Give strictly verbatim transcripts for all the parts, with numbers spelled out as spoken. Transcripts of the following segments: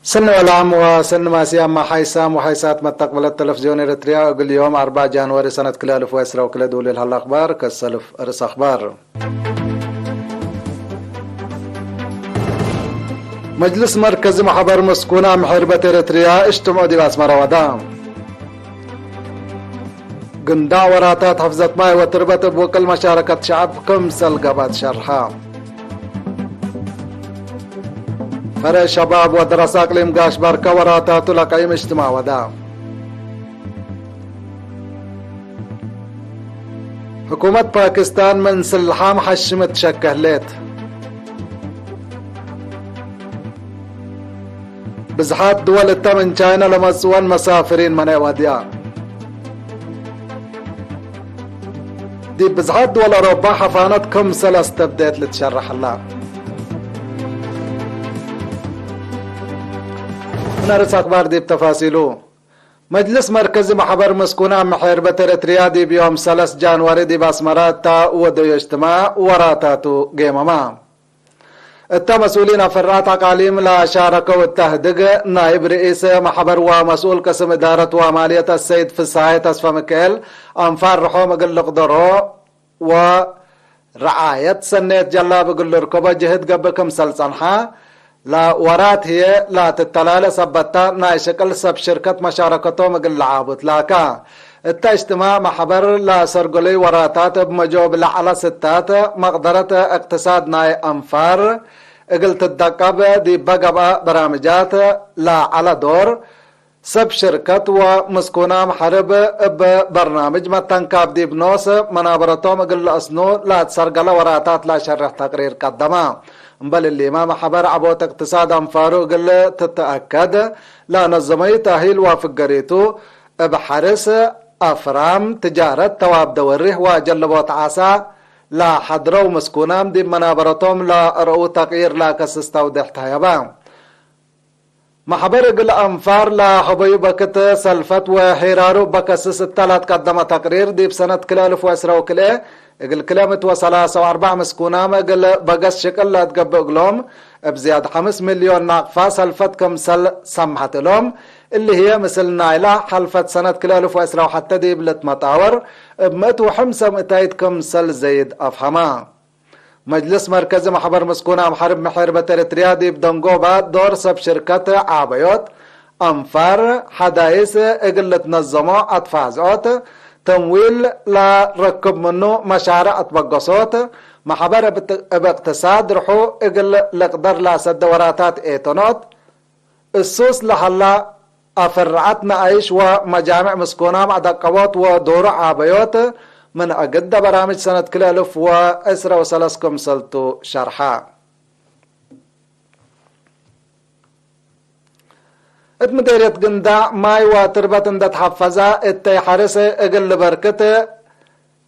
ሰኒ ወላም ወሰኒ ማስያም፣ መሓይሳም ወሓይሳት መተቅብለት ተለፍዝዮን ኤረትርያ፣ እግል ዮም አርበዕ ጃንዋሪ ሰነት ክልኤ አልፍ ወዕስራ ወክልኤ ዱል ለሀለ አክባር። ከሰልፍ ርእስ አክባር። መጅልስ መርከዚ መሕበር ምስኩና ምሕርበት ኤረትርያ እጅትምዑ ዲብ አስመረ ወዳ። ግንዳዕ ወራታት ሕፍዘት ማይ ወትርበት እብ ውቅል መሻረከት ሸዐብ ክምሰል ገብአት ሸርሐ። ፈረእ ሸባብ ወደረሰ አቅሊም ጋሽ ባርከ ወራታቱ ለቀይም እጅትማዕ ወዳ። ሕኩመት ፓኪስታን ምን ስልሓም ሐሽም ትሸከ ህሌት። ብዝሓት ድወል እተ ምን ቻይነ ለመጽወን መሳፍሪን መኔዕ ወድያ። ዲብ ብዝሓት ድወል አውሮፓ ሐፋነት ክምሰል አስተብዴት ልትሸረሕ ህላ። ምን አርስ አክባር ዲብ ተፋሲሉ። መጅልስ መርከዚ መሕበር ምስኩናም ምሕርበት ኤረትርያ ዲብ ዮም ሰለስ ጃንዋሪ ዲብ አስመረ እተ ወደዮ እጅትማዕ ወራታቱ ጌመመ። እተ መስኡሊን አፈርዓት አቃሊም ለአሻረከው እተ ህድግ፣ ናይብ ርኢስ መሕበር ወመስኡል ቅስም እዳረት ወማልየት አሰይድ ፍስሃየ ተስፈ ምክኤል፣ አንፋር ርሖም እግል ልቅደሮ ወረዓየት ሰኔት ጀላብ እግል ልርከቦ ጅህድ ገብእ ክምሰል ጸንሐ፣ ለወራት ህዬ ላትተላለ ሰበታ ናይ ሽቅል ሰብ ሽርከት መሻረከቶም እግል ለዓቡት ላካ። እተ እጅትማዕ መሕበር ለአሰርገሉይ ወራታት እብ መጆ ብለዐለ ስታት መቅደረት እቅትሳድ ናይ አንፋር እግል ትደቀብ ዲበ ገብአ በራምጃት ለዐለ ዶር፣ ሰብ ሽርከት ወምስኩናም ሐርብ እብ በርናምጅ መተንካብ ዲብ ኖስ መናበረቶም እግል ለአስኑ ለአትሰርገለ ወራታት ለአሸርሕ ተቅሪር ቀደመ። እምበል እሊመ፣ መሕበር ዐቦት እቅትሳድ አንፋሩ እግል ትትአከድ ለአነዘመዩ ተእሂል ወፍገሪቱ፣ እብ ሐርስ፣ አፍራም፣ ትጃረት፣ ተዋብ ደወሪህ ወጀለቦት ዓሳ ለሐድረው ምስኩናም ዲብ መናበረቶም ለአርአው ተቅይር ለአከስስ ተውዴሕ ተሀየበ። መሕበር እግል አንፋር ለሀበዩ በክት ሰልፈት ወሒራሩ በከስስ እተ ለትቀደመ ተቅሪር፣ ዲብ ሰነት ክልኤ አልፍ ወዕስራ ወክልኤ እግል ክልኤ ምእት ወሰላሰ ወአርበዕ ምስኩናም እግል በገስ ሽቅል ለአትገብእ እግሎም፣ እብ ዝያድ ሐምስ ሚልዮን ናቅፋ ሰልፈት ክምሰል ሰምሐት እሎም፣ እሊ ህዬ ምስል ናይላ ሐልፈት ሰነት ክልኤ አልፍ ወዕስራ ወሐተ ዲብ ልትመጣወር እብ ምእት ወሐምሰ ምእታይት ክምሰል ዘይድ አፍሀመ። መጅልስ መርከዚ መሕበር ምስኩናም ሐርብ ምሕርበት ኤረትርያ ዲብ ደንጎባ ዶር ሰብ ሽርከት ዓበዮት አንፋር ሐዳይስ እግል ልትነዘሞ አትፋዝዖት፣ ተምዊል ለረክብ ምኑ መሻርዕ አትበገሶት፣ መሕበር እብ እቅትሳድ ርሑ እግል ልቅደር ለአሰደ ወራታት ኤተኖት፣ እሱስ ለሀላ አፈርዐት ነአይሽ ወመጃምዕ ምስኮናም አደቀቦት ወዶሩ ዓበዮት ምን አግደ በራምጅ ሰነት ክልኤ አልፍ ወዕስራ ወሰለስ ክምሰልቱ ሸርሐ። እት ምዴርየት ግንዳዕ ማይ ወትርበት እንደ ተሐፈዘ እተይ ሐርስ እግል ልበርክት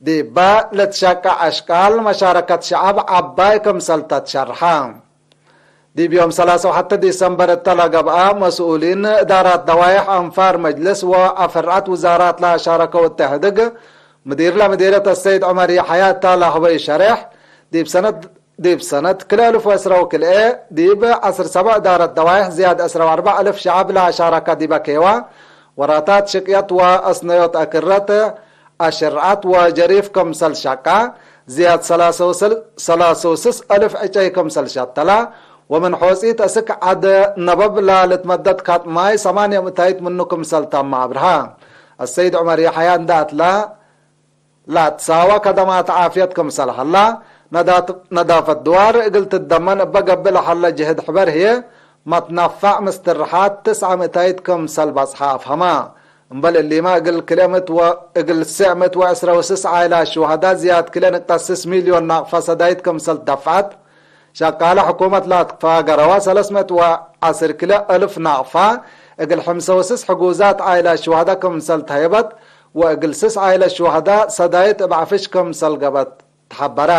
ዲበ ለትሸቀ አሽቃል መሻረከት ሸዐብ ዐባይ ክምሰልተ ትሸርሐ። ዲብ ዮም ሰላሰ ወሐተ ዲሰምበር እተ ለገብአ፣ መስኡሊን እዳራት ደዋይሕ አንፋር መጅልስ ወአፈርዐት ውዛራት ለአሻረከው እተ ህድግ፣ ምዲር ለምዲረት አሰይድ ዑመር የሐያ እተ ለሀበዩ ሸሬሕ፣ ዲብ ሰነት፣ ዲብ ሰነት ክልኤ አልፍ ወዕስራ ወክልኤ፣ ዲብ ዐስር ሰብዕ እዳረት ደዋይሕ ዝያድ ዕስራ ወአርበዕ አልፍ ሸዐብ ለአሻረከ ዲበ ኬዋ፣ ወራታት ሽቅየት ወአስነዮት አክረት፣ አሽርዐት ወጀሪፍ ክምሰል ሸቃ፣ ዝያድ ሰላሰ ወስስ አልፍ ዕጨይ ክምሰል ሸተላ፣ ወምን ሖጺት አስክ ዐድ ነበብ ለልትመደድ ካጥ ማይ ሰማንየ ምእታይት ምኑ ክምሰል ተመ አብርሃ። አሰይድ ዑመር የሐያ እንደ አትላ፣ ለአትሳወ ከደማት ዓፍየት ክምሰል ሀላ፣ ነዳት-፣ ነዳፈት ድዋር እግል ትደመን እበ ገብእ ለሀለ ጅህድ ሕበር ህዬ፣ መትነፋዕ ምስትርሓት ትስዐ ምእታይት ክምሰል በጽሐ አፍሀማ። እምበል እሊመ እግል ክልኤ ምእት ወ-፣ እግል ስዕ ምእት ወዕስራ ወስስ ዓይላት ሹሀዳ ዝያድ ክልኤ ንቅጠት ስስ ሚልዮን ናቅፋ ሰዳይት ክምሰል ትደፍዐት፣ ሸቃለ ሕኩመት ለአትፋገረወ ሰለስ ምእት ወዐስር ክልኤ እልፍ ናቅፋ እግል ሐምሰ ወስስ ሕጉዛት ዓይላት ሹሀዳ ክምሰል ተህየበት ወእግል ስስ ዓይላት ሹሀዳ ሰዳይት እብ ዐፍሽ ክምሰል ገብአት ተሐበረ።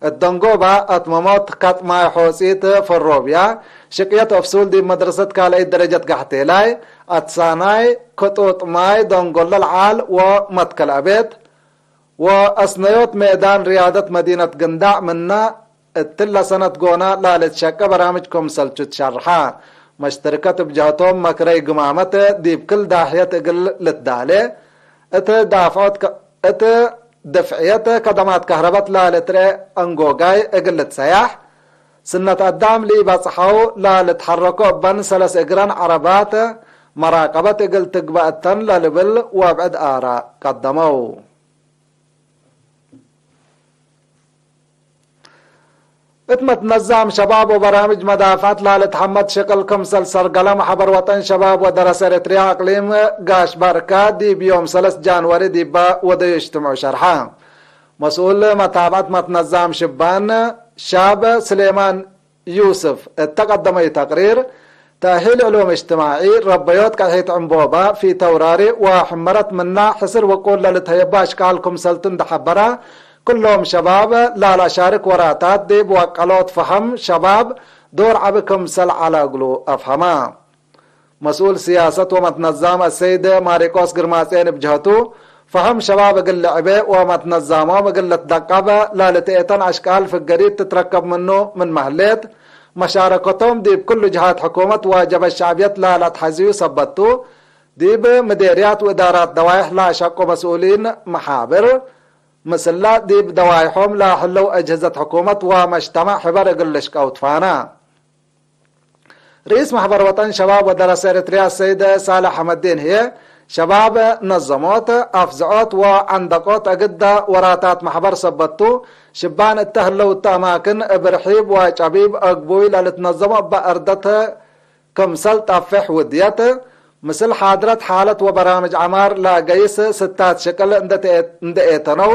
እት ደንጎባ አትመሞት ካጥ ማይ ሖጺት ፈሮብያ፣ ሽቅየት አፍሱል ዲብ መድረሰት ካልአይት ደረጀት ጋሕቴላይ፣ አትሳናይ ክጡጥ ማይ ደንጎለ ለዓል ወመትከል አቤት፣ ወአስነዮት ሜዳን ርያደት መዲነት ግንዳዕ ምነ እትለ ሰነት ጎና ላልትሸቀ በራምጅ ክምሰልቹ ትሸርሐ። መሽተርከት እብ ጀህቶም መክረይ ግማመት ዲብ ክል ዳሕየት እግል ልትዳሌ፣ እት ዳፍዖት ከ-፣ እት ድፍዕየት ከደማት ከህረበት ለልትርኤ አንጎጋይ እግል ልትሰያሕ፣ ስነት አዳም ለኢበጽሐው ለልትሐረኮ እበን ሰለስ እግረን ዐረባት መራቀበት እግል ትግበእ እተን ለልብል ወብዕድ አራ ቀደመው። እት መትነዛም ሸባብ ወበራምጅ መዳፍዐት ላልትሐመድ ሽቅል ክምሰል ሰርገለ መሕበር ወጠን ሸባብ ወደረሰ ኤረትርያ አቅሊም ጋሽ ባርካ ዲብ ዮም ሰለስ ጃንዋሪ ዲበ ወደዩ እጅትምዑ ሸርሐ። መስኡል መታብዐት መትነዛም ሽባን ሻብ ስሌማን ዩስፍ እተ ቀደመዩ ተቅሪር፣ ተእሂል ዕሉም እጅትማዒ፣ ረበዮት ቀይሒት ዕንቦባ፣ ፊተውራሪ ወሕመረት ምና ሕስር ውቁል ለልትሀየቡ አሽቃል ክምሰልቱ እንደ ሐበረ፣ ክሎም ሸባብ ላልአሻርክ ወራታት ዲብ ወቀሎት ፈሀም ሸባብ ዶር ዐቢ ክምሰል ዐለ እግሉ አፍሀመ። መስኡል ስያሰት ወመትነዛም አሰይድ ማሪቆስ ግርማጼን እብ ጀህቱ፣ ፈሀም ሸባብ እግል ልዕቤ ወመትነዛሞም እግል ልትደቀብ ለልትኤተን አሽቃል ፍገሪት ትትረከብ ምኑ ምን መህሌት፣ መሻረከቶም ዲብ ክሉ ጀሃት ሕኩመት ወጀበ ሸዕብየት ለለአትሐዝዩ ሰበት ቱ፣ ዲብ ምዴርያት ወእዳራት ደዋይሕ ለአሸቁ መስኡሊን መሓብር፣ ምስላ ዲብ ደዋይሖም ለህለው አጅህዘት ሕኩመት ወመጅተማዕ ሕበር እግል ልሽቀው ትፋና። ርኢስ መሕበር ወጠን ሸባብ ወደረሰ ኤረትርያ ሰይድ ሳልሕ ሐመዲን ህዬ፣ ሸባብ ነዘሞት፣ አፍዝዖት ወዐንደቆት እግደ ወራታት መሕበር ሰበት ቱ፣ ሽባን እተ ህለው እተ አማክን እብ ርሒብ ወጨቢብ አግቡይ ለልትነዘሞ እበ አርደት ክምሰል ጠፍሕ ውድየት፣ ምስል ሓድረት ሓለት ወበራምጅ ዐማር ለገይስ ስታት ሽቅል እንደ ተኤ-፣ እንደ ኤተነው፣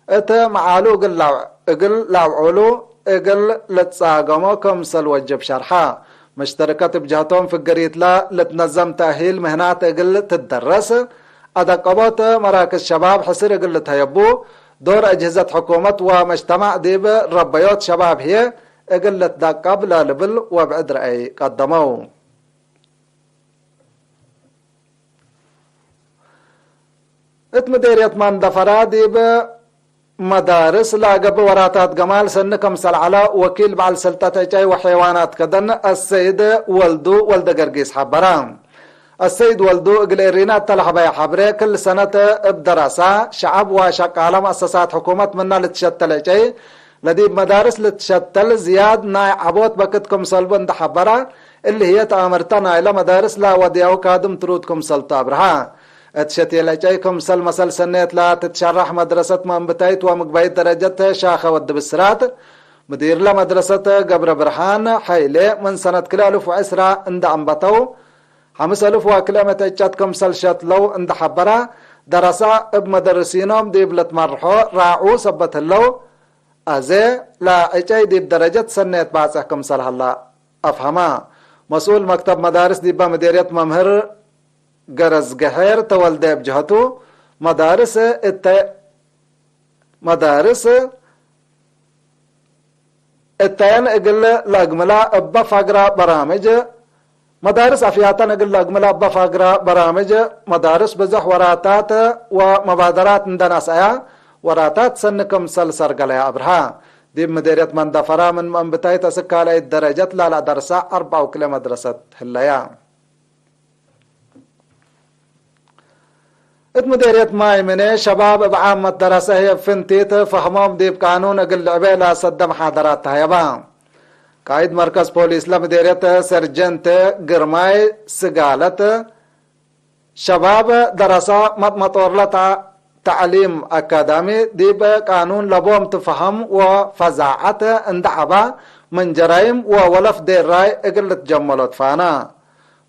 እት መዓሉ እግል ላው-፣ እግል ላውዑሉ እግል ልትጻገሞ ክምሰል ወጅብ ሸርሐ። መሽተርከት እብ ጀህቶም ፍግሪትለ ልትነዘም ተእሂል ምህናት እግል ትደረስ፣ አደቀቦት መራክዝ ሸባብ ሕስር እግል ልትሀየቡ፣ ዶር አጅህዘት ሕኩመት ወመጅተማዕ ዲብ ረበዮት ሸባብ ህዬ እግል ልትደቀብ ለልብል ወብዕድ ረአይ ቀደመው። እት ምዴርየት መንደፈራ ዲብ መዳርስ ለገብእ ወራታት ገማል ሰኒ ክምሰል ዐለ፣ ወኪል በዐል ሰልጠት ዕጨይ ወሐይዋናት ከደን አሰይድ ወልዱ ወልደገርጊስ ሐበረ። አሰይድ ወልዱ እግል ኤሪና እተ ለሀበየ ሐብሬ፣ ክል ሰነት እብ ደረሳ ሸዐብ ወሸቃለ መአሰሳት ሕኩመት ምነ ልትሸተል ዕጨይ፣ ለዲብ መዳርስ ልትሸተል ዝያድ ናይ ዐቦት በክት ክምሰልቡ እንደ ሐበረ፣ እሊ ህዬ ተአምርተ ናይለ መዳርስ ለወድያሁ ካድም ትሩድ ክምሰልቱ አብርሀ። እት ሸቴል ዕጨይ ክምሰል መሰል ሰኔት ለትትሸራሕ መድረሰት መንብታይት ወምግባይት ደረጀት ሻኸ ወዲ ብስራት፣ ምዲርለ መድረሰት ገብረ ብርሃን ሐይሌ፣ ምን ሰነት ክልኤ አልፍ ወዕስራ እንደ አንበተው፣ ሐምስ አልፍ ወክልኤ ምእት ዕጨት ክምሰል ሸትለው እንደ ሐበረ፣ ደረሳ እብ መደርሲኖም ዲብ ልትመርሖ ራዑ ሰበት ህለው፣ አዜ ለዕጨይ ዲብ ደረጀት ሰኔት ባጽሕ ክምሰል ሀላ አፍሀማ። መስኡል መክተብ መዳርስ ዲበ ምዴርየት መምህር ገረዝገሄር ተወልደ እብ ጀሀቱ፣ መዳርስ እተ-፣ መዳርስ እተየን እግል ለአግምላ እበ ፋግራ በራምጅ፣ መዳርስ አፍያተን እግል ለአግምላ እበ ፋግራ በራምጅ፣ መዳርስ ብዞሕ ወራታት ወመባደራት እንደ ነስአያ፣ ወራታት ሰኒ ክምሰል ሰርገለያ አብርሃ። ዲብ ምዴርየት መንደፈራ ምን መንብታይት እስክ ካልአይት ደረጀት ለለአደርሳ አርበዕ ወክልኤ መድረሰት ህለያ። እት ምዴርየት ማይ ምኔ ሸባብ እብ ዓመት ደረሰ ህዬ ፍንቲት ፈህሞም ዲብ ቃኑን እግል ልዕቤ ለሰደ መሓደራት ተሀየባ። ቃይድ መርከዝ ፖሊስ ለምዴርየት ሰርጀንት ግርማይ ስጋለት፣ ሸባብ ደረሰ መጥመጦርለ ተዕሊም አካዳሚ ዲብ ቃኑን ለቦም ትፈሀም ወፈዛዐት እንደ ዐባ፣ ምን ጀራይም ወወለፍ ዴራይ እግል ልትጀመሎ ትፋና።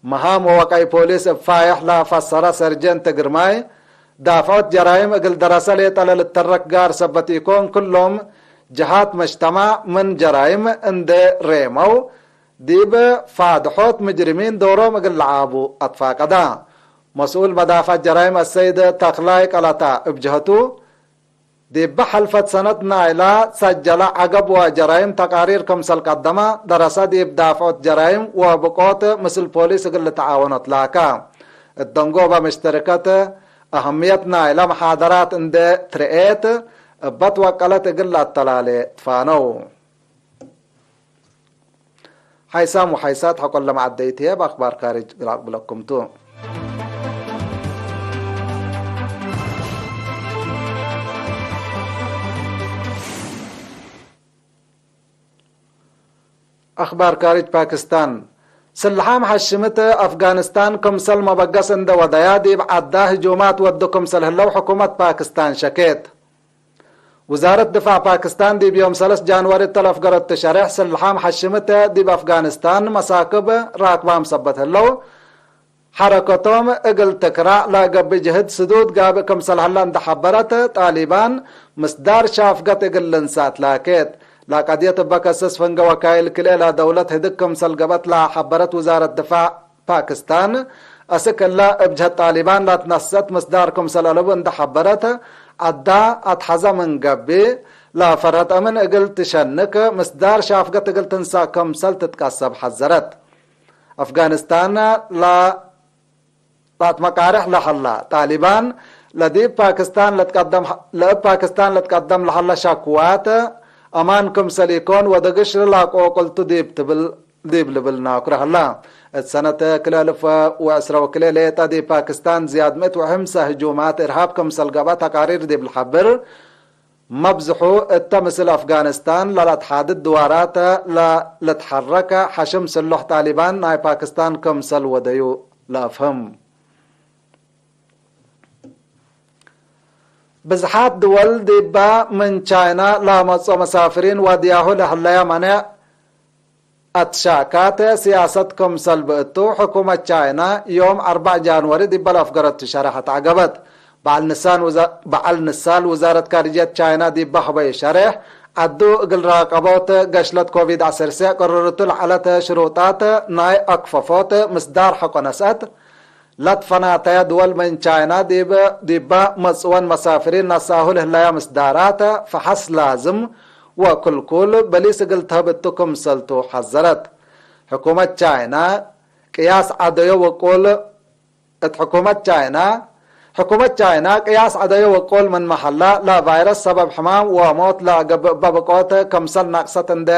መሃም ወወቀይ ፖሊስ እብ ፋይሕ ለፈሰረ ሰርጀንት ግርማይ፣ ዳፍዖት ጀራይም እግል ደረሰ ሌጠ ለልተረክ ጋር ሰበት ኢኮን፣ ክሎም ጀሃት መጅተማዕ ምን ጀራይም እንዴ ሬመው፣ ዲብ ፋድሖት ምጅርሚን ዶሮም እግል ለዓቡ አትፋቀዳ። መስኡል መዳፈዐት ጀራይም አሰይድ ተክላይ ቀለታ እብ ጀህቱ፣ ዲብ ሐልፈት ሰነት ናይላ ሰጀለ ዐገብ ወጀራይም ተቃሪር ክምሰል ቀደመ፣ ደረሰ ዲብ ዳፍዖት ጀራይም ወብቆት ምስል ፖሊስ እግል ልትዓወኖት ላከ። እት ደንጎበ ምሽተርከት አህምየት ናይለ መሓደራት እንዴ ትርኤት፣ እበ ትወቀለት እግል ለአተላሌ ትፋነው። ሓይሳም ወሓይሳት ሐቆለ መዓደይት ህዬ እብ አክባር ካርጅ ለአቅብለኩም ቱ። አክባር ካርጅ ፓክስታን። ስልሓም ሐሽምት አፍጋንስታን ክምሰል መበገስ እንደ ወደያ ዲብ ዐዳ ህጁማት ወዱ ክምሰል ህለው ሕኩመት ፓክስታን ሸኬት። ውዛረት ድፋዕ ፓክስታን ዲብ ዮም ሰለስ ጃንዋሪ እተ ለአፍገረቱ ሸሬሕ፣ ስልሓም ሐሽምት ዲብ አፍጋንስታን መሳክብ ራክባም ሰበት ህለው፣ ሐረከቶም እግል ትክራዕ ለገብእ ጅህድ ስዱድ ጋብእ ክምሰል ሀለ እንደ ሐበረት፣ ጣሊባን ምስዳር ሻፍገት እግል ልንሳእ ትላኬት። ለቀድየት እበ ከስስ ፍንገ ወካይል ክልኤ ለደውለት ህድግ ክምሰል ገብአት ለሐበረት ውዛረት ድፋዕ ፓክስታን፣ አስክ እለ እብ ጀህት ጣሊባን ለትነሰአት ምስዳር ክምሰል አለቡ እንደ ሐበረት፣ ዐዳ አትሐዘ ምን ገብእ፣ ለፈርሀት አምን እግል ትሸንክ፣ ምስዳር ሻፍገት እግል ትንሳእ ክምሰል ትትቀሰብ ሐዘረት። አፍጋኒስታን ለ-፣ ለአትመቃርሕ ለሀላ፣ ጣሊባን ለዲብ ፓክስታን ለትቀደም፣ ለእብ ፓክስታን ለትቀደም ለሀላ ሸክዋት፣ አማን ክምሰል ኢኮን ወደግሽ ለአቆቅልቱ ዲብ ትብል፣ ዲብ ልብል ናኩረ ሀላ። እት ሰነት ክልኤ እልፍ ወዕስረ ወክልኤ ሌጠ ዲብ ፓክስታን ዝያድ ምእት ወሐምሰ ህጁማት እርሃብ ክምሰል ገብአ ተቃሪር ዲብ ልሐብር፣ መብዝሑ እተ ምስል አፍጋኒስታን ለለትሓድድ ድዋራት ለልትሐረክ ሐሽም ስሉሕ ጣሊባን ናይ ፓክስታን ክምሰል ወደዩ ለአፍህም። ብዝሓት ድወል ዲባ ምን ቻይና ለአመጽኦ መሳፍሪን ዋድያሁ ለህለያ መኔዕ አትሻካት ሲያሰት ክምሰል ብእቱ፣ ሕኩመት ቻይና ዮም አርበዕ ጃንወሪ ዲበ ለአፍገረቱ ሸረሕ አትዐገበት። በዐል ንሳን ውዛ-፣ በዐል ንሳል ውዛረት ካርጅየት ቻይና ዲበ ሀበዩ ሸሬሕ፣ ዐዱ እግል ራቀቦት ገሽለት ኮቪድ ዐሰርሴዕ ቅርርቱ ለዐለት ሽሩጣት ናይ አክፈፎት ምስዳር ሐቆ ነስአት፣ ለትፈናተየ ድወል ምን ቻይና ዲብ፣ ዲበ መጽወን መሳፍሪን ነስአሁ ለህለያ ምስዳራት ፈሐስ ላዝም ወክልኩል በሊስ እግል ተህብ እቱ ክምሰልቱ ሐዘረት። ሕኩመት ቻይና ቅያስ ዐደዮ ወቁል፣ እት ሕኩመት ቻይና፣ ሕኩመት ቻይና ቅያስ ዐደዮ ወቁል ምን መሐላ ለቫይረስ ሰበብ ሕማም ወሞት ለገብእ እበ ብቆት ክምሰል ናቅሰት እንዴ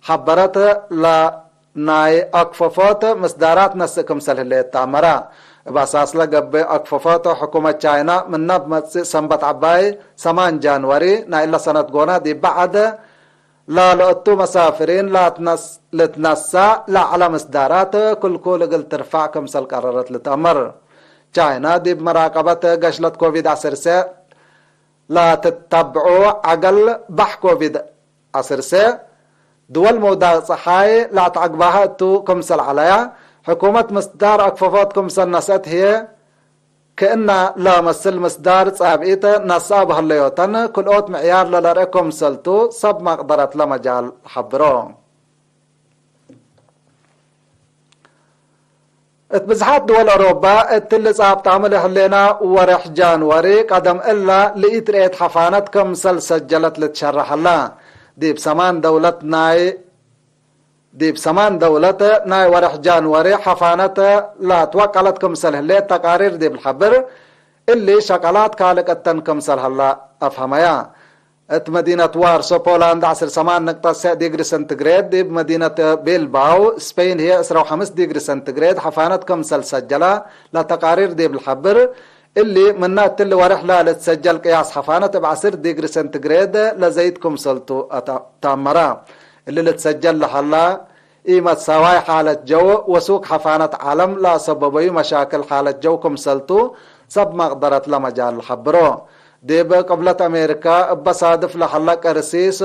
ሐበረት፣ ለናይ አክፈፎት ምስዳራት ነስእ ክምሰል ህሌት ተአመረ። እብ አሳስለ ገብእ አክፈፎት ሕኩመት ቻይና ምነ እብ መጽእ ሰንበት ዐባይ ሰማን ጃንወሪ ናይ እለ ሰነት ጎነ ዲበ ዐድ ላለአቱ መሳፍሪን ላትነስ-፣ ልትነሳእ ለዐለ ምስዳራት ክልኩል እግል ትርፋዕ ክምሰል ቀረረት ልትአመር። ቻይና ዲብ መራቀበት ገሽለት ኮቪድ ዐሰርሴዕ ላትተብዑ ዐገል ባሕ ኮቪድ ዐሰርሴዕ ድወል መውዳቅ ጸሓይ ለአትዐግባሀ እቱ ክምሰል ዐለያ፣ ሕኩመት ምስዳር አክፈፎት ክምሰል ነስአት ህዬ፣ ክእነ ለመስል ምስዳር ጻብኢት ነስአ በህለዮተን፣ ክልኦት ምዕያር ለለርአ ክምሰልቱ ሰብ መቅደረትለ መጃል ሐብሮ። እት ብዝሓት ድወል አውሮፓ እትሊ ጻብጣሚ ለህሌና ወሬሕ ጃንዋሪ ቀደም እላ ለኢትርኤት ሐፋነት ክምሰል ሰጀለት ልትሸረሕ ሀላ። ዲብ ሰማን ደውለት ናይ፣ ዲብ ሰማን ደውለት ናይ ወሬሕ ጃንዋሪ ሐፋነት ለትወቀለት ክምሰል ህሌት ተቃሪር ዲብ ልሐብር፣ እሊ ሸቀላት ካልእ ቀተን ክምሰል ሀላ አፍሀመያ። እት መዲነት ዋርሶ ፖላንድ ዐስር ሰማን ንቅጠት ሰዕ ዲግሪ ሰንቲግሬድ፣ ዲብ መዲነት ቤልባው ስፔን ህዬ ዕስራ ወሐምስ ዲግሪ ሰንቲግሬድ ሐፋነት ክምሰል ሰጀላ ለተቃሪር ዲብ ልሐብር፣ እሊ ምነ እትሊ ወርሕ ለልትሰጀል ቅያስ ሐፋነት እብ ዐስር ዲግሪ ሰንቲግሬድ ለዘይድ ክምሰልቱ አተ-፣ ተአመረ። እሊ ልትሰጀል ለሀላ ኢመትሳዋይ ሓለት ጀው ወሱክ ሐፋነት ዓለም ለአሰበበዩ መሻክል ሓለት ጀው ክምሰልቱ ሰብ መቅደረትለ መጃል ሐብሮ። ዲብ ቅብለት አሜሪካ እበ ሳድፍ ለሀለ ቅርሲስ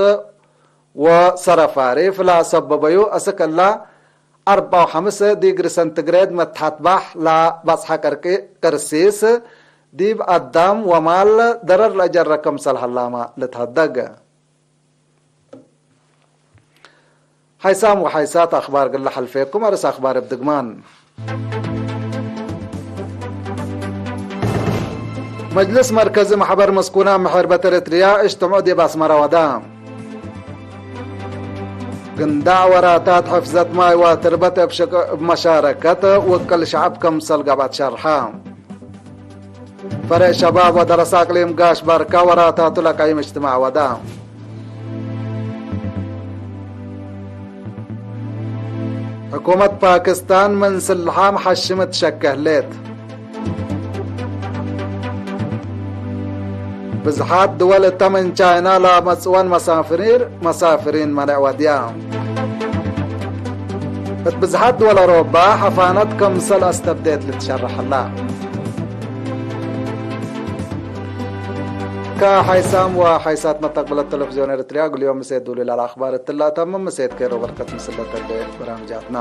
ወሰረፋሪፍ ለአሰበበዩ እስክ እለ አርበዕ ወሐምስ ዲግሪ ሰንቲግሬድ መትሐት ባሕ ለበጽሐ ቅርቂ-፣ ቅርሲስ ዲብ አዳም ወማል ደረር ለአጀረ ክምሰል ሀላመ ልትሀደግ። ሓይሳም ወሓይሳት አኽባር እግል ለሐልፌኩም፣ አርስ አኽባር እብ ድግማን። መጅልስ መርከዚ ማሕበር መስኩናም ምሕርበት ኤረትርያ እጅትምዑ ዲብ አስመረ ወዳ። ግንዳዕ ወራታት ሕፍዘት ማይ ወትርበት እብ ሽቅ-፣ እብ መሻረከት ውቅል ሸዐብ ክምሰል ገብአት ሸርሐ። ፈሬዕ ሸባብ ወደረሰ አቅሊም ጋሽ ባርካ ወራታቱ ለቀይም እጅትማዕ ወዳ። ሕኩመት ፓክስታን ምን ስልሓም ሐሽም ትሸኬ ህሌት። ብዝሓት ድወል እተ ምን ቻይና ለአመጽወን መሳፍሪር፣ መሳፍሪን መኔዕ ወድያ። እት ብዝሓት ድወል አውሮባ ሐፋነት ከምሰል አስተብዴት ልትሸረሕ ህላ። ከሐይሳም ወሐይሳት መተቅብለት ቴሌቪዝዮን ኤረትርያ፣ እግል ዮም ምሴት ዱሉይ ለአክባር እትላ ተምም፣ ምሴት ኬሮ በርከት ምስለ ተሌ በራምጃትና።